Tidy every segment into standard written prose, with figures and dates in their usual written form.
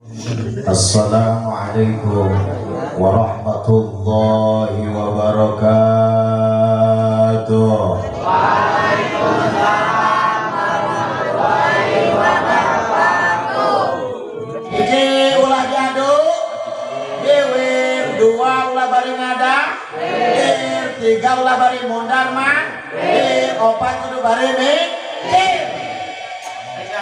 Assalamualaikum warahmatullahi wabarakatuh. Waalaikumsalam warahmatullahi wabarakatuh. Hiji ulah jadu, biwir, dua ulah bari ngada, bir, tiga ulah bari mondar man, bir, opat kudu bari mikir.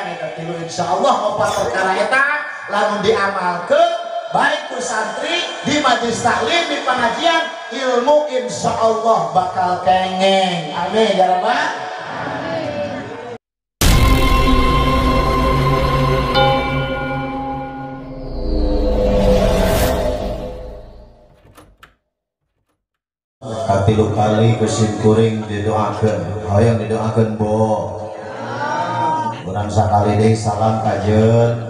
Eta tilu insyaallah opat perkara eta lamun diamalkeun baik ku santri di majelis taklim di pengajian ilmu insyaallah bakal kengeng. Amin ya rabbal alamin. Katilu kali kesimkuring didoakeun, hoyong didoakeun bo. Urang sakali deui salam kajeun.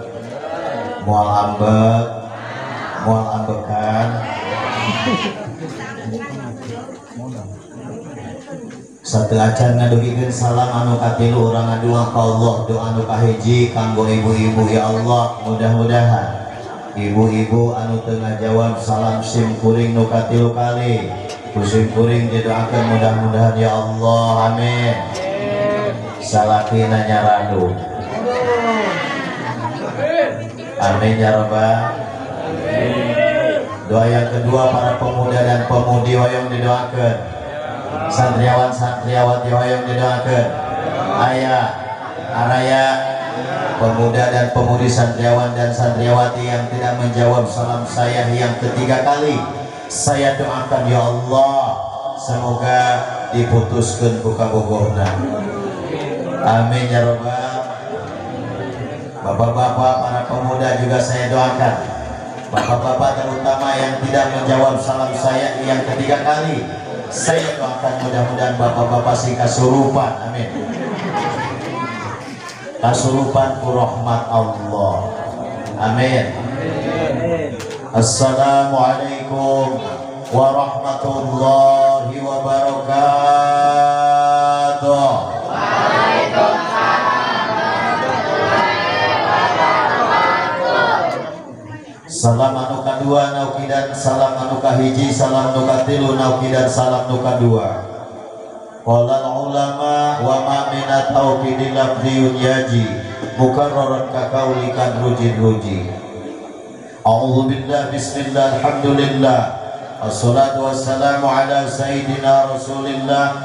Moal ambek, moal ambekan. Satu acan ngadugikeun salam anu katilu urang ngadua ka Allah, doa anu kahiji kanggo ibu-ibu ya Allah, mudah-mudahan ibu-ibu anu teu ngajawab salam sim kuring nu katilu kali, ku sim kuring didoakeun mudah-mudahan ya Allah, amin. Salakina nyaradu. Amin ya rabbal alamin. Doa yang kedua para pemuda dan pemudi hoyong didoakeun. Santriawan santriawati hoyong didoakeun. Ayah, araya, pemuda dan pemudi santriawan dan santriawati yang tidak menjawab salam saya yang ketiga kali, saya doakan ya Allah semoga diputuskeun ku kabogohna. Amin ya rabbal. Bapak-bapak, para pemuda juga saya doakan. Bapak-bapak terutama yang tidak menjawab salam saya yang ketiga kali, saya doakan mudah-mudahan bapak-bapak sing kasurupan. Amin. Kasurupan ku rahmat Allah. Amin. Assalamualaikum warahmatullahi wabarakatuh. Salam anu kadua naukidan salam anu kahiji salam anu katilu naukidan salam anu kadua. Qala ulama wa ma minat tauqidil lafziyun yaji mukarraran ka kaulikan rujin-ruji. A'udzu billah bismillah alhamdulillah assalatu wassalamu ala sayyidina rasulillah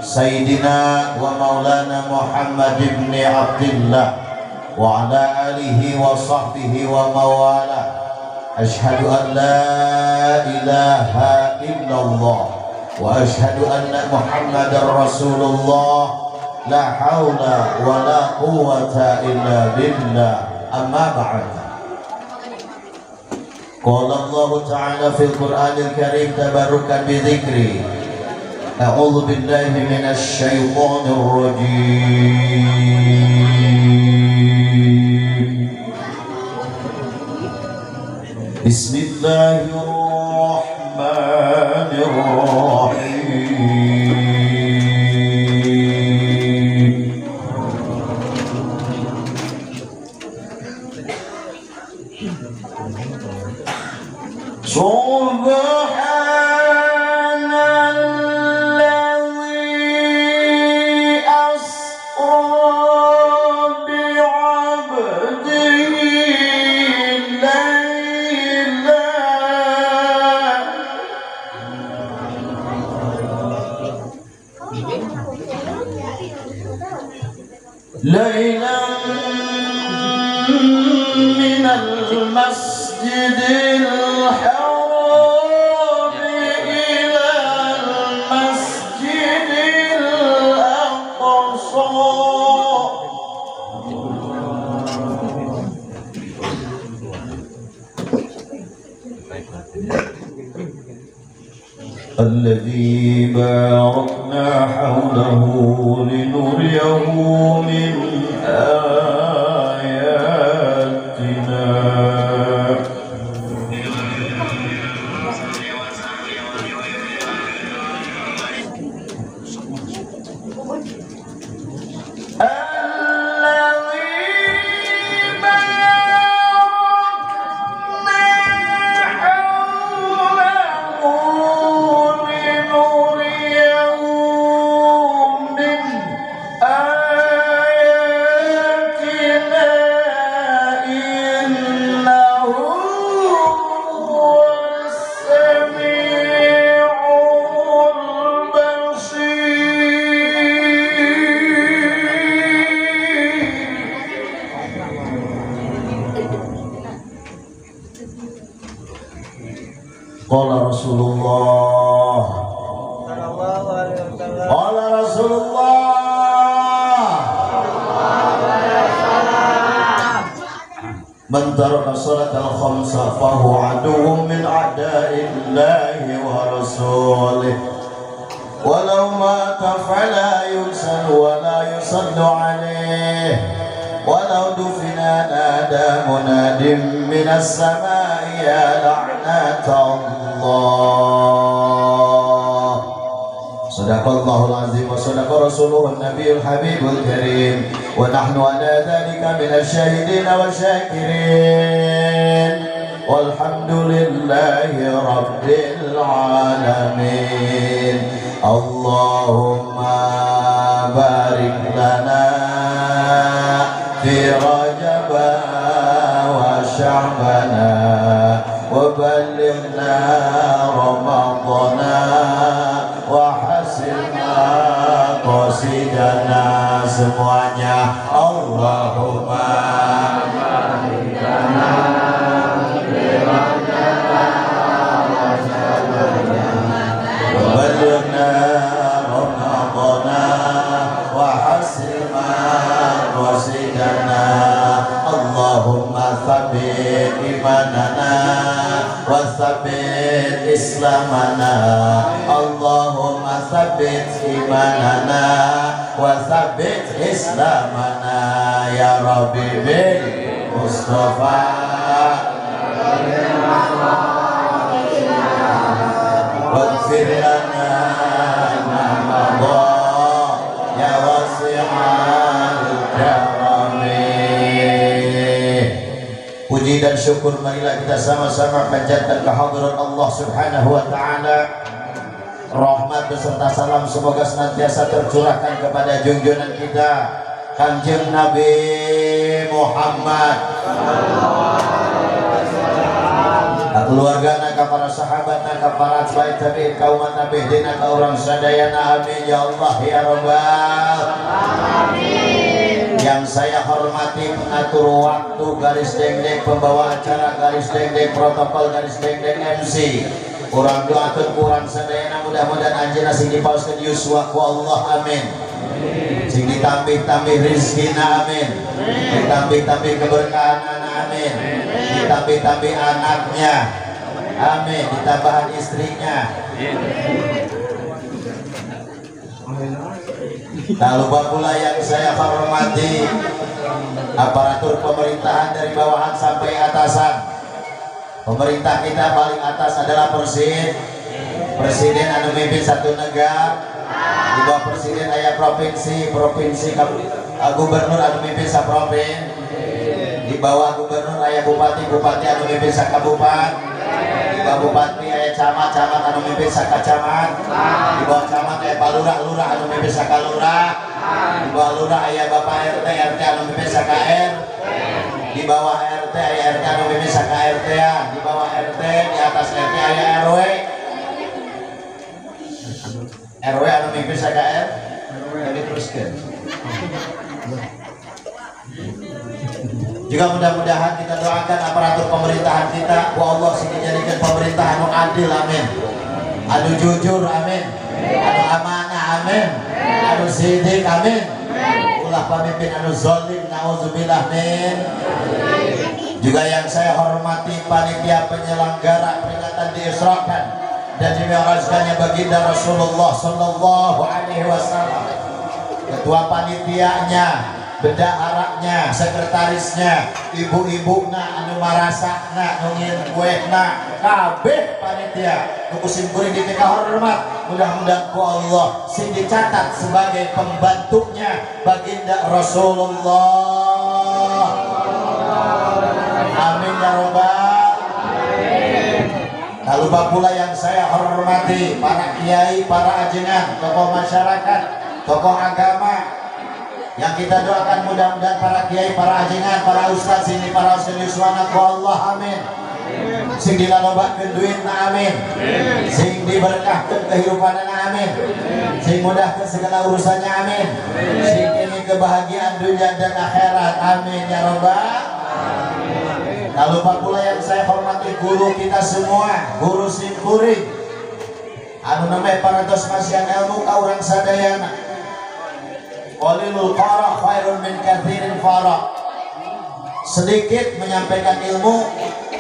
sayyidina wa maulana Muhammad ibn Abdillah wa ala alihi wa sahbihi wa mawala. Ashhadu an la ilaha illallah wa ashhadu anna Muhammadar Rasulullah. La hawla wa la quwwata illa billah. Amma ba'd. Qala Allah ta'ala fil Qur'anil Karim tabarrukan bi dzikri. A'udzu billahi minasy syaithanir rajim. Bismillahirrahmanirrahim. Subhanalladzi asra bi'abdihi ليلا من المسجد الحرام إلى المسجد الأقصى الذي باركنا حوله لنريه من آياتنا. الذي باركنا Qala Rasulullah man taraka salatal khamsa fahuwa aduwwun min a'da'illahi wa rasulih walau mata fala yusal wa la yusallu alaihi walau dufina nada munadin minas samai ya la'natallah. Sadaqallahul azim wa sadaqa rasuluhun nabiyul habibul karim wa nahnu ala dhalika minasy syahidin wa syakirin walhamdulillahi rabbil alamin. Allahumma barik lana fi Rajab wa Sya'bana wa ballighna Ramadhana wa hasilna qasidana. Semuanya Allahumma barik lana fi Rajab wa Sya'bana wa ballighna Ramadhana wa hasilna qasidana. Allahumma tsabbit imanana wa tsabbit islamana. Allahumma tsabbit imanana wa tsabbit islamana ya Rabbi bil Mustafa waghfir lana ma madha ya wasi'al karami. Puji dan syukur marilah kita sama-sama panjatkan kehadirat Allah Subhanahu wa ta'ala. Rahmat beserta salam semoga senantiasa tercurahkan kepada junjungan kita Kanjeng Nabi Muhammad, keluarga, para sahabat, para atbai tabi'in, kaum nabi, dina ka urang sadayana, amin ya Allah ya Rabbal alamin. Yang saya hormati pengatur waktu garis dengdeng, pembawa acara garis dengdeng, protokol garis dengdeng, MC. Urang doakeun kurang sadayana mudah-mudahan anjeunna sing dipaoskeun yuswa ku Allah, amin. Sing ditambih-tambih rezekina, amin. Ditambih-tambih keberkahanana, amin. Ditambih-tambih anaknya, amin. Ditambahan istrinya. Tak lupa pula yang saya hormati aparatur pemerintahan dari bawahan sampai atasan. Pemerintah kita paling atas adalah presiden. Presiden anu mimpin satu negara. Di bawah presiden aya provinsi, provinsi gubernur anu mimpin sa provinsi. Di bawah gubernur aya bupati, bupati anu mimpin sa kabupaten. Di bawah bupati aya camat, camat anu mimpin sa kacamat. Di bawah camat aya palurah, lurah anu mimpin sa kalurah. Di bawah lurah aya bapak RT, RT anu mimpin sa KR. Di bawah RT aya RT anu mimpin sa KRT. Di bawah RT, di atas RT aya RW. RW anu mimpin sa KR. Jadi teruskan. Juga mudah-mudahan kita doakan aparatur pemerintahan kita, wa Allah sing dijadikan pemerintahan anu adil, amin. Anu jujur, amin. Anu amanah, amin. Anu sidik, amin. Ulah pemimpin anu zalim, nauzubillah min. Juga yang saya hormati panitia penyelenggara peringatan diisrakan dan dimi'rajkannya baginda Rasulullah sallallahu alaihi wasallam. Ketua panitianya, bendaharanya, sekretarisnya, ibu-ibuna anu marasakna, nu ngieun kuehna, kabeh panitia nu ku simkuring dipikahormat, mudah-mudahan ku Allah sing dicatat sebagai pembantunya baginda Rasulullah. Amin ya robbal alamin. Tak lupa pula yang saya hormati para kiai, para ajengan, tokoh masyarakat, tokoh agama yang kita doakan mudah-mudahan para kiai, para ajengan, para ustaz sini, para ustaz yuswana ku Allah, amin. Sing dilalobakeun duitna, amin. Sing diberkahkeun kehidupanna, amin. Sing mudahkeun segala urusannya, amin. Sing kini kebahagiaan dunia dan akhirat, amin ya robbal alamin. Tak lupa pula yang saya hormati guru kita semua, guru simkuring. Anu namanya parantos masihan ilmu ka urang sadayana. Qalilul qara khairun min katsirin fara. Sedikit menyampaikan ilmu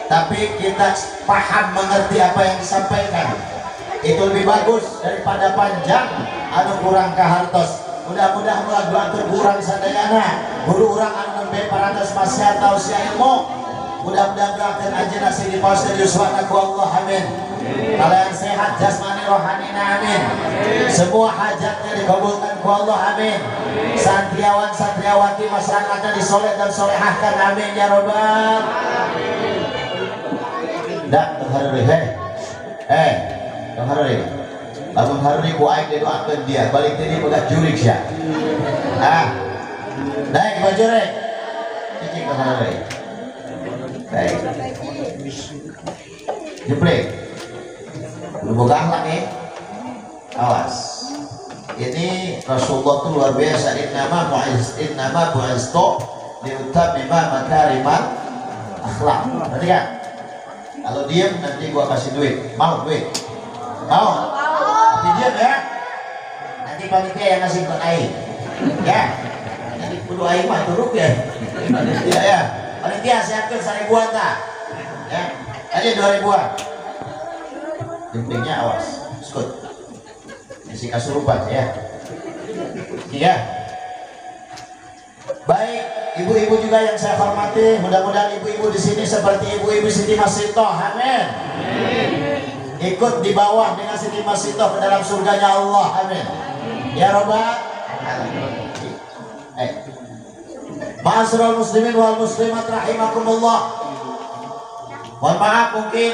tapi kita paham mengerti apa yang disampaikan, itu lebih bagus daripada panjang anu kurang kahartos. Mudah-mudahan ulah doa kurang sadayana guru urang anu nembe parantos masihan tausiah ilmu, mudah-mudahan doakeun anjeunna sing dipaoskeun yuswana ku Allah, amin. Kalian sehat jasmani rohanina, amin. Semua hajatnya dikabulkan ku Allah, amin. Santriawan santriawati masyarakatnya disoleh dan solehahkan, amin ya robbal alamin. Dak tong hareureun, heh tong hareureun. Lamun hareureun ku aing didoakeun dia balik deui pegat jurig sia. Ah. Naik ka jurig. Cicing tong hareureun. Baik. Jepret. Lu boga akhlak nih. Awas. Ini Rasulullah tuh luar biasa, innama bu'istu liutammima makarimal akhlak. Perhatikan. Kalau diem nanti gua kasih duit. Mau duit? Mau? Tapi diem ya. Nanti panitia yang ngasih ke aing. Ya. Nanti kudu aing mah turuk ya. Iya ya. Panitia siapkan 1000-an ta. Ya. Aja 2000-an. Jemplingnya awas. Skut. Isi kasurupan ya. Iya. Baik, ibu-ibu juga yang saya hormati, mudah-mudahan ibu-ibu di sini seperti ibu-ibu Siti Masitoh, amin. Ikut di bawah dengan Siti Masitoh ke dalam surganya Allah, amin. Ya robbal alamin. Ma'asyiral muslimin wal muslimat rahimakumullah. Mohon maaf mungkin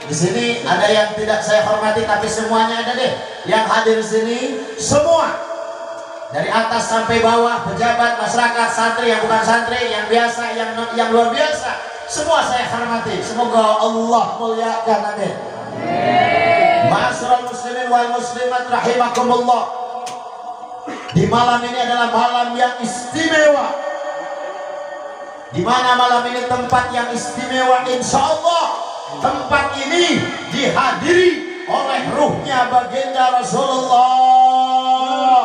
di sini ada yang tidak saya hormati, tapi semuanya ada deh. Yang hadir di sini semua, dari atas sampai bawah, pejabat, masyarakat, santri, yang bukan santri, yang biasa, yang luar biasa, semua saya hormati. Semoga Allah muliakan, amin. Ma'asyiral muslimin wal muslimat rahimakumullah. Di malam ini adalah malam yang istimewa. Di mana malam ini tempat yang istimewa, insya Allah tempat ini dihadiri oleh ruhnya baginda Rasulullah.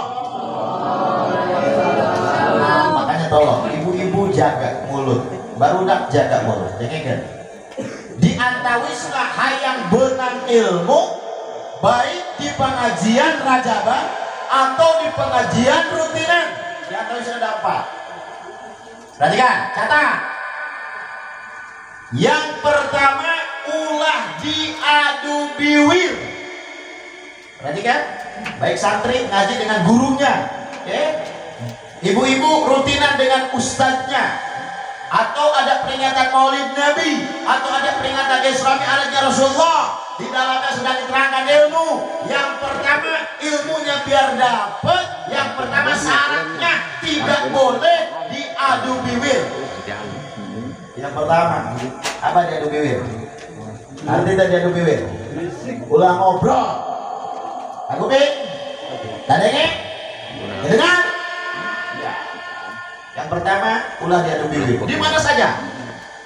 Makanya tolong ibu-ibu jaga mulut, barudak jaga mulut. Dengekeun. Di antawisna hayang beunang ilmu, baik di pengajian rajaban atau di pengajian rutinan. Di antawisna ada empat. Perhatikan, catat. Yang pertama, ulah diadu biwir. Perhatikan, baik santri ngaji dengan gurunya, oke? Ibu-ibu rutinan dengan ustadznya, atau ada peringatan Maulid Nabi, atau ada peringatan Isra Mi'rajnya Rasulullah. Di dalamnya sudah diterangkan ilmu. Yang pertama ilmunya biar dapet. Yang pertama syaratnya tidak boleh diadu biwir. Yang pertama, apa diadu biwir? Arti tadi diadu biwir, ulah ngobrol. Aku ping, tadenge, dengar. Ya. Yang pertama, ulah diadu biwir. Di mana saja,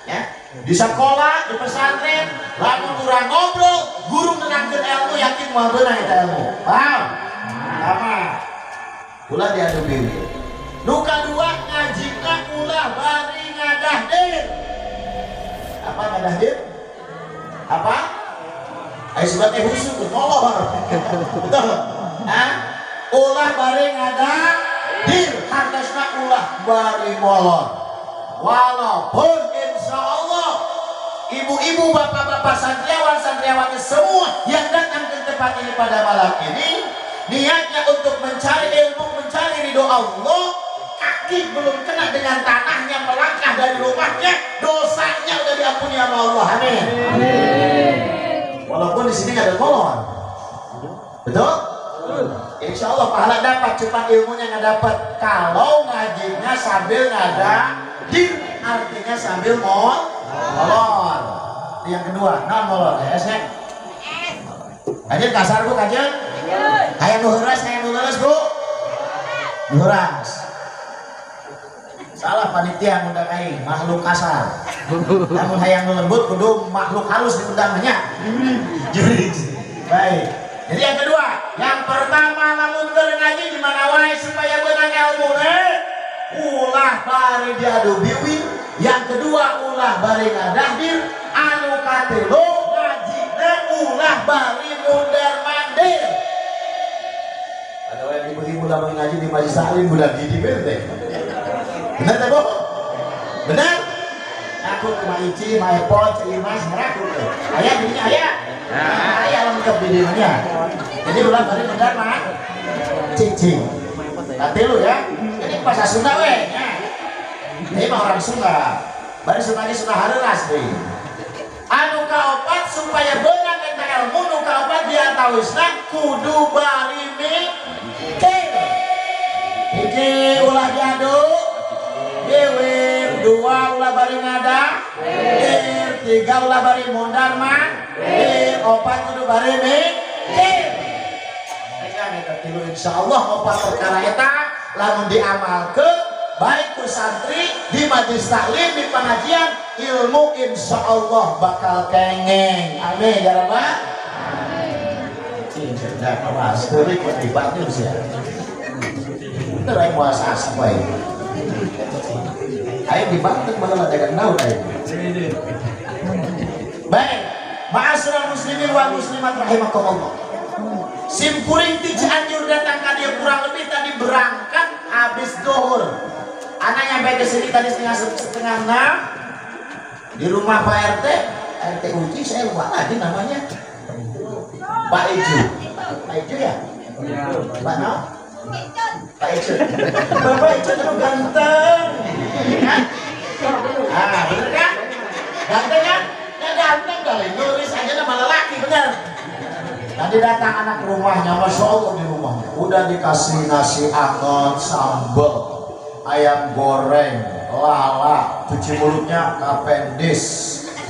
ya. Di sekolah, di pesantren, lamun urang ngobrol, guru nerangkeun ilmu, yakin moal beunang eta ilmu. Paham? Pertama, ulah diadu biwir. Nu kadua, ngajina ulah bari ngadahdir. Apa ngadahdir? Apa? Ayo sebagai khusus molor. Betul? Hah? Ulah bari ngadahdir, hartosna ulah bari molor. Walaupun insya Allah ibu-ibu, bapak-bapak, santriawan, santriawati semua yang datang ke tempat ini pada malam ini niatnya untuk mencari ilmu, mencari ridho Allah, kaki belum kena dengan tanahnya, melangkah dari rumahnya, dosanya udah diampuni sama Allah, amin. Walaupun di sini nggak ada kolor, betul? Insya Allah pahala dapat, cuma ilmunya nggak dapat. Kalau ngajinya sambil ngada dir, artinya sambil molor. Yang kedua, nah molor ya, sek. Kajian kasar bu, kajian. Hayang nu heuras, hayang nu leuleus bu. Nu heuras. Salah panitia ngundang aing, makhluk kasar. Namun hayang nu lembut kudu makhluk halus diundangnya. Jurig. Baik. Jadi yang kedua, yang pertama lamun keur ngaji di mana wae supaya beunang ilmuna ulah bari diadu biwi. Yang kedua ulah bari ngadahdir. Anu katilu ngajina ulah bari mundar mandir. Ada wae ibu-ibu lamun ngaji di majelis taklim budak gigi teh. Bener teh, Bu? Bener? Aku ke Ma Ici, Ma Epon, Cik Imas, ngeraku teh. Aya dirinya aya. Aya lengkap di dirinya. Jadi ulah bari mundar mah cicing. Katilu ya. Ini bahasa Sunda we nya. Ini mah orang Sunda. Bari Sundanya Sunda hareuras deui. Anu kaopat supaya beunang eta ilmu nu kaopat diantawisna kudu bari mikir. Hiji ulah diadu biwir, dua ulah bari ngadahdir, tiga ulah bari mundar mandir, opat kudu bari mikir. Eta tilu insyaallah opat perkara eta lamun diamalkeun baik ku santri di majelis taklim di pengajian ilmu insyaallah bakal kengeng. Amin ya rabbal alamin. Cing awas teurik dibantu sia. Bener aing moal asa wae. Aing dibantu malah dagang naon aing. Baik, ma'asyiral muslimin wal muslimat rahimakumullah. Sim kuring ti Cianjur datang ka dieu kurang lebih tadi berangkat habis zuhur. Anak nyampe ke sini tadi setengah enam di rumah Pak RT, RT Uji saya lupa lagi namanya. Pak Iju. Pak Iju ya? Pak Nau? Pak Iju. Bapak Iju itu ganteng. Kan? Ah, bener kan? Ganteng kan? Ya ganteng kali, nulis aja nama lelaki bener. Tadi datang anak rumahnya, Masya Allah di rumahnya udah dikasih nasi anget, sambel, ayam goreng, lala, cuci mulutnya kapendis,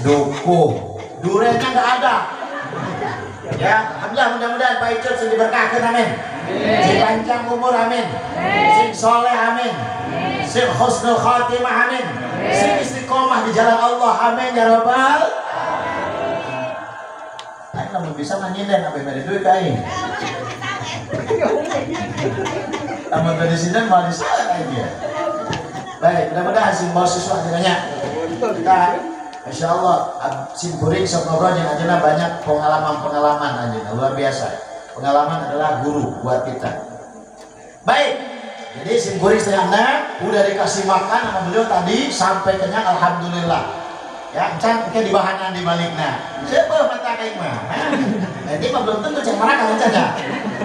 dukuh, durennya nggak ada. Ya, alhamdulillah mudah-mudahan Pak Icut sing diberkahkan, amin. Sing panjang umur, amin. Sing soleh, amin. Sing husnul khatimah, amin. Sing istiqomah di jalan Allah, amin ya rabbal. Aing lamun bisa manyinden sampai beri duit ka aing. Lamun beri sinden moal disalah aing ya. Baik, mudah-mudahan sing mahasiswa nanya. Kita Masya Allah, sim kuring sok ngobrol jeung anjeunna banyak pengalaman-pengalaman anjeunna luar biasa. Pengalaman adalah guru buat kita. Baik, jadi sim kuring setengah udah dikasih makan sama beliau tadi sampai kenyang, alhamdulillah. Ya, can ke di bahanan di balikna. Siapa mata kain mah? Nanti mah belum tentu cek marah kan ya.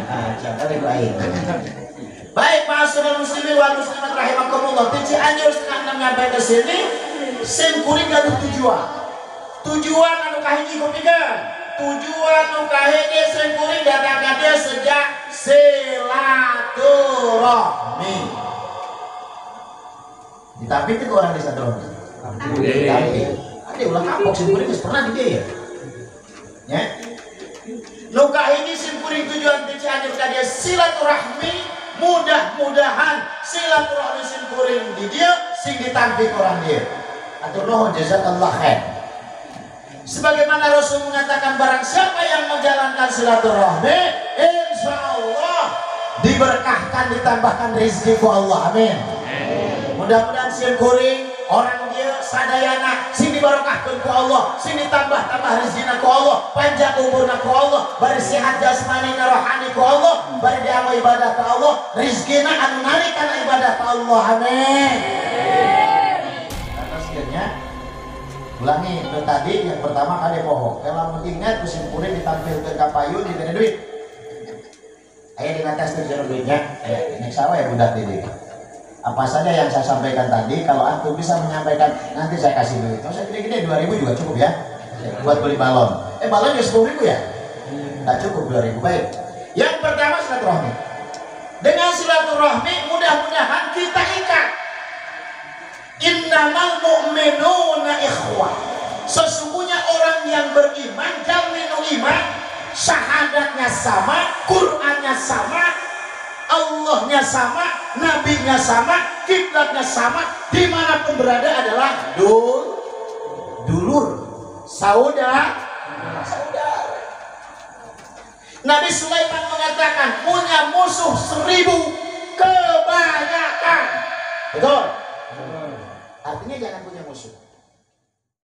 Nah, jangan ku aing. Baik, ma'asyiral muslimin wal muslimat rahimakumullah. Ti Cianjur setengah enam nyampe ke sini, sim kuring gaduh tujuan. Tujuan anu kahiji kupikeun. Tujuan anu kahiji sim kuring datang ka dieu sejak silaturahmi. Ditampik teh ku orang desa Silaturahmi. Ditampik. Ade ulah kapok sim kuring geus pernah di dieu ya. Nya. Nu kahiji sim kuring tujuan ti Cianjur ka dieu silaturahmi. Mudah-mudahan silaturahmi sim kuring di dieu sing ditampik orang dieu. Atur nuhun jazakallah khair. Sebagaimana Rasul mengatakan barang siapa yang menjalankan silaturahmi, insya Allah diberkahkan, ditambahkan rezeki ku Allah. Amin. Mudah-mudahan sim kuring orang dia sadayana sing dibarokahkeun ku Allah, sing ditambah-tambah rezekina ku Allah, panjang umurna ku Allah, bari sehat jasmani na rohani ku Allah, bari diamal ibadah ka Allah, rezekina anu narik kana ibadah ka Allah. Amin. Atasnya ulangi itu tadi yang pertama kali poho. Kalau ingat ku sim kuring ditampilkeun ka payun dibere duit. Aya dina tes teh duitnya, aya nek sawa ya budak di dieu. Apa saja yang saya sampaikan tadi, kalau antum bisa menyampaikan, nanti saya kasih duit. Kalau saya gede-gede 2.000 juga cukup ya, buat beli balon. Balon ya 10.000 ya? Nggak cukup 2.000. Baik. Yang pertama silaturahmi. Dengan silaturahmi mudah-mudahan kita ikat. Innamal mu'minuna ikhwah. Sesungguhnya orang yang beriman, jaminu iman, syahadatnya sama, Qur'annya sama, Allahnya sama, Nabinya sama, kiblatnya sama, dimanapun berada adalah dulur, saudara, saudara. Nabi Sulaiman mengatakan punya musuh 1000 kebanyakan. Betul? Artinya jangan punya musuh.